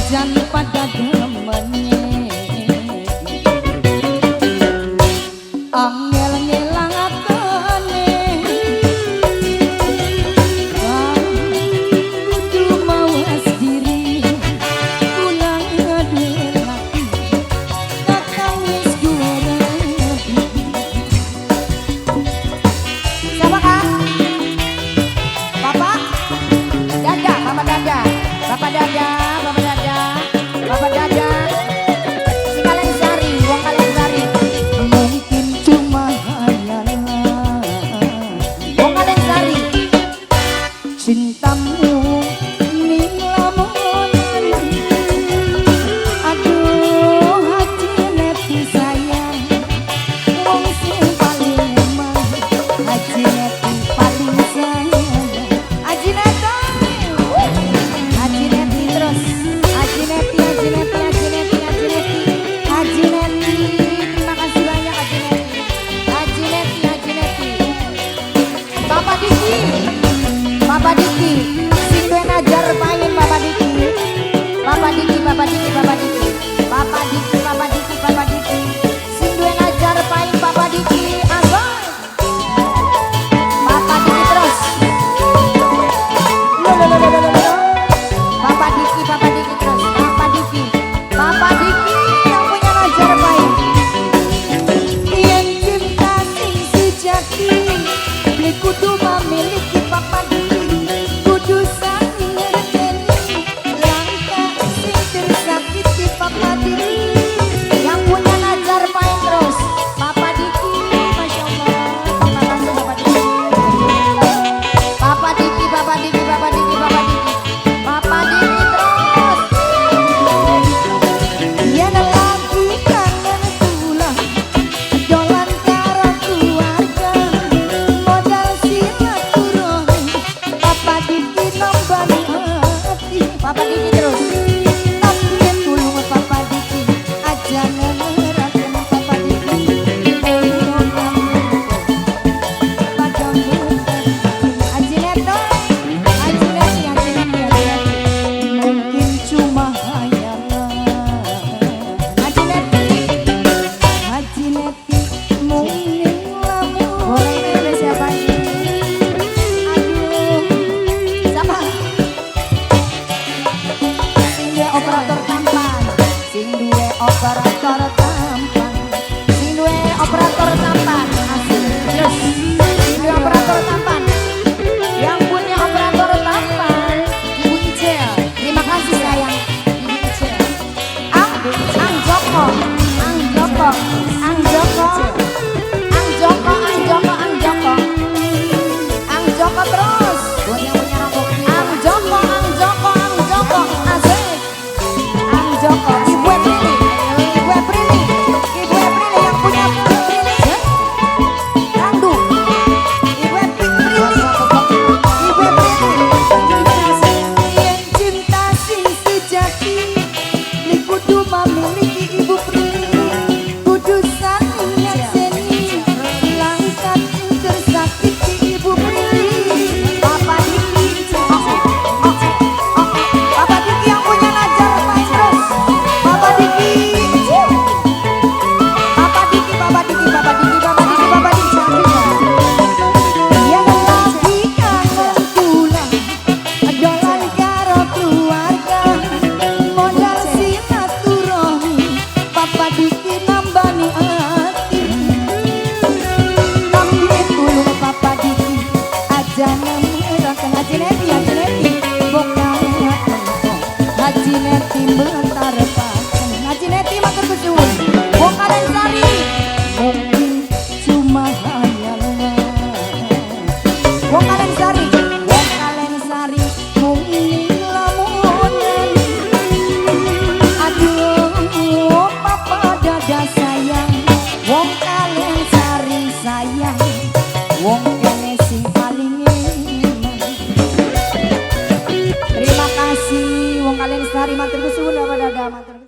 jan pada demene angel ngelangakane kudu mawas diri pulang duwe laki kakang wis duwe rabi. Siapa kak? Bapak? Dada, Bapak Dada, Bapak Dada, Bapak Dada, Bapak Dada. Si kalian sari, wong kalian sari, Mungkin cuma hayalan wong kalian sari. Cintamu ning lamunan. Aduh, Haji Neti sayang, wong sing paling emang, Haji Neti paling sayang. Haji Neti, Haji Neti terus, Haji Neti, Haji Neti, Haji Neti, Haji Neti, Haji Neti. Terima kasih banyak Haji Neti, Haji Neti, Haji Neti. Bapak Diki, Bapak Diki, sing duwe najar pain Bapak Diki, Bapak Diki, Bapak Diki, Bapak Diki, Bapak Diki, Bapak Diki, Bapak Diki, sing duwe najar pain Bapak Diki, asal. Bapak Diki terus. Lo lo lo lo lo lo lo. Bapak Diki, Bapak Diki terus. Bapak Diki, Bapak Diki yang punya najar pain. Yen cinta sing sejati beli kudu memiliki Papa Diki, kudu saling ngerteni langka sing tersakiti Papa Diki. Yang punya najar pain terus. Bapak Diki, Masya Allah. Terima kasih Bapak Diki. Bapak Diki, Bapak Diki, Bapak Diki, Bapak Diki. Bapak Diki terus. Yen lagi kangen pulang dolan karo keluarga modal silaturahmi Papa Diki nambani hati. Bapak Diki terus. Tapi tulung Papa Diki aja ngeraken Papa Diki. Haji Neto, Haji Neti, Haji Neti, Haji Neti. Mungkin cuma hayalan. Haji Neti. Haji Neti mung ning lamun. Boleh ini udah siapa ini? Aduh. Siapa? Sing duwe operator tampan, sing duwe operator tampan, sing duwe operator tampan, asik. Terus, sing duwe operator tampan, yang punya operator tampan, Ibu Icel. Terima kasih sayang, Ibu Icel. Ang, Ang Joko, Ang Joko, Ang Joko, Ang Joko, Ang Joko, Ang Joko, Ang Joko terus. Buat yang punya rambut. Ang Joko, Ang Joko, Ang Joko, asik. Ang Joko, Ibu Aprili, Ibu Aprili, Ibu Aprili yang punya Aprili, Randu, Ibu Aprili, Ibu Aprili. Yen cinta sing sejati li kudu memiliki Ibu Prilly, kudu saling nyekseni langka tersakiti Ibu Prilly. Bapak Diki, oke, oke, oke. Bapak Diki yang punya najar main terus. Bapak Diki, Bapak Diki, Bapak Diki, Bapak Diki, Bapak Diki, Bapak Diki. Yen lagi kangen pulang dolan karo keluarga modal silaturahmi Papa Diki nambani hati. Tapi tulung Papa Diki aja ngeraken Haji Neti, Haji Neti. Bukan Haji Neti bentar.